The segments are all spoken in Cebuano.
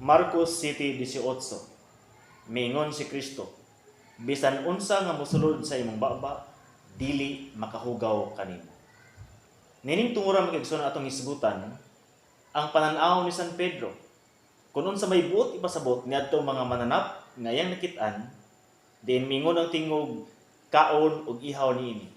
Marcos 7:18. Miingon si Kristo, "Bisan unsa nga mosulod sa imong baba, dili makahugaw kanimo." Nining tungura, mga igsoon, atong hisgutan ang pananaw ni San Pedro. Kung unsa may buot ipasabot niadtong mga mananap nga iyang nakit-an, diin mingon ang tingog, "Kaon ug ihaw niini."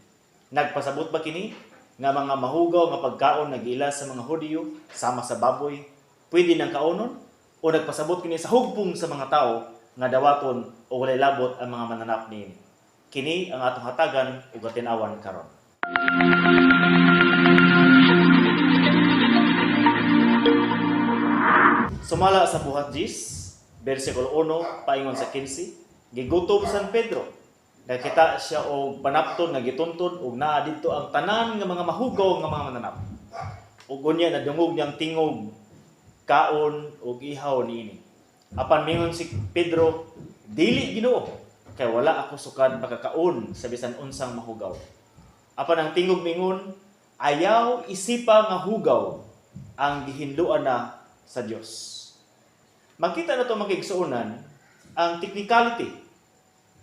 Nagpasabot ba kini nga mga mahugaw nga pagkaon nga giila sa mga Hudiyo sama sa baboy pwede nang kaonon, o nagpasabot kini sa hugpong sa mga tao nga dawaton o walay labot ang mga mananap niini? Kini ang atong hatagan ug atin-awan karon. Sumala sa Buhat 10, versikulo 1 paingon sa 15, gigutom San Pedro. Nakita siya og panapton nga gituntun og naa didto ang tanan nga mga mahugaw nga mga mananap. Ug unya nadungog niyang tingog, "Kaon og ihaw niini." Apan mingon si Pedro, "Dili, Ginoo, kay wala ako sukad makakaon sa bisan unsang mahugaw." Apan ang tingog mingon, "Ayaw isipa nga hugaw ang gihinloan na sa Dios." Makita na to, mga igsuonan, ang technicality.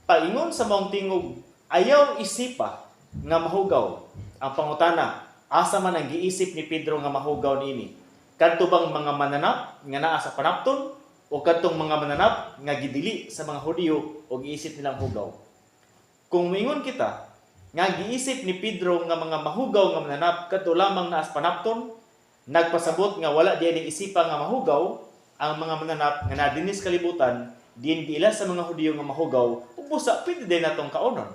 Paingon sa maong tingog, "Ayaw isipa nga mahugaw." Ang pangutana, asa man ang giisip ni Pedro nga mahugaw niini? Kadto bang mga mananap nga naa sa panapton o kadtong mga mananap nga gidili sa mga Hudiyo o giisip nilang hugaw? Kung moingon kita nga giisip ni Pedro nga mga mahugaw nga mananap kadto lamang naa sa panapton, nagpasabot nga wala diay ning isipa nga mahugaw ang mga mananap nga naa dinhi sa kalibutan diin giila sa mga Hudiyo nga mahugaw, ug busa pwede din natong kaonon.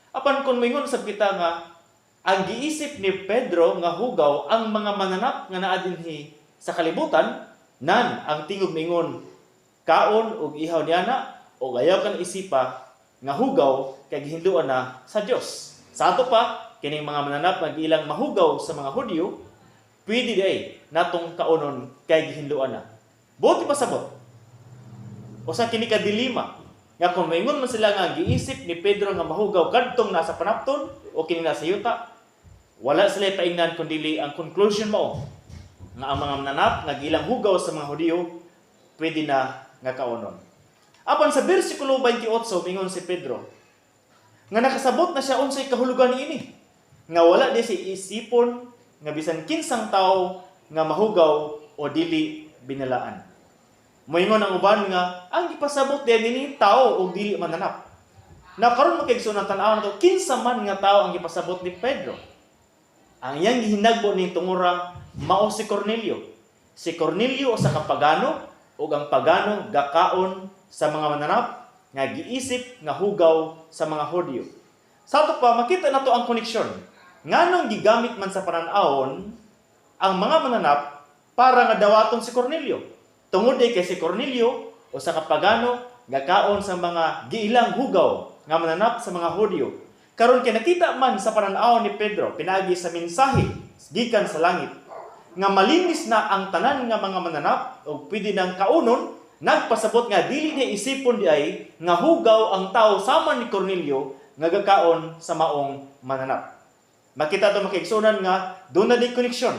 Apan kung moingon sab kita nga ang giisip ni Pedro nga hugaw ang mga mananap nga naa dinhi sa kalibutan, nan ang tingog mingon, "Kaon og ihaw niana og ayaw kan isipa nga hugaw kay gihinloan na sa Dios." Sa ato pa, kining mga mananap nga giilang mahugaw sa mga Hudyo, pwede diay natong kaonon kay gihinloan na. Buot ipasabot, usa kini ka dilema nga kung maingon man sila nga giisip ni Pedro nga mahugaw kadtong nasa panapton o kini nasa yuta, wala sila paingnan kun dili ang conclusion mao nga ang mga mananap nga giilang hugaw sa mga Hudiyo pwede na nga kaonon. Apan sa bersikulo 28, mingon si Pedro nga nakasabot na siya unsay kahulugan niini nga wala di si isipon nga bisan kinsang tawo nga mahugaw o dili binalaan. Moingon ang uban nga ang gipasabot din nini tao og dili mananap. Na karon, mga kaigsoon, tan-aw nato kinsa man nga tao ang gipasabot ni Pedro. Ang iyang gihinagbo ning tungura mao si Cornelio. Si Cornelio usa ka pagano, ug ang pagano gakaon sa mga mananap nga giisip nga hugaw sa mga Hudyo. Sa ato pa, makita nato ang koneksyon. Nganong gigamit man sa panan-awon ang mga mananap para nga dawaton si Cornelio? Tungod kay si Cornelio usa ka pagano, gakaon sa mga giilang hugaw nga mananap sa mga Hudyo. Karon kay nakita man sa pananaw ni Pedro pinaagi sa mensahe gikan sa langit nga malinis na ang tanan nga mga mananap ug pwede nang kaunon, nagpasabot nga dili niya isipon di ay nga hugaw ang tao sama ni Cornelio nga gakaon sa maong mananap. Makita to, mga kaigsuonan, nga duna di koneksyon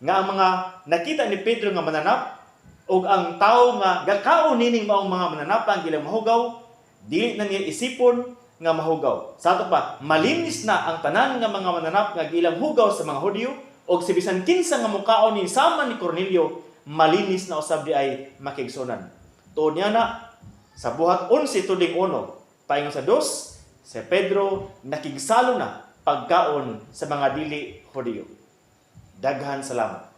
nga ang mga nakita ni Pedro nga mananap ug ang tao nga gakaon nining maong mga mananap ang gilang mahugaw, dili na niya isipon nga mahugaw. Sa ato pa, malinis na ang tanan nga mga mananap nga gilang hugaw sa mga Hudyo, og si bisan kinsa nga mukaon ni sama ni Cornelio, malinis na usab di ay, mga kaigsuonan. Tuod niya na sa Buhat 11 tuding 1 paingon sa 2, si Pedro nakigsalo na pagkaon sa mga dili Hudyo. Daghan salamat.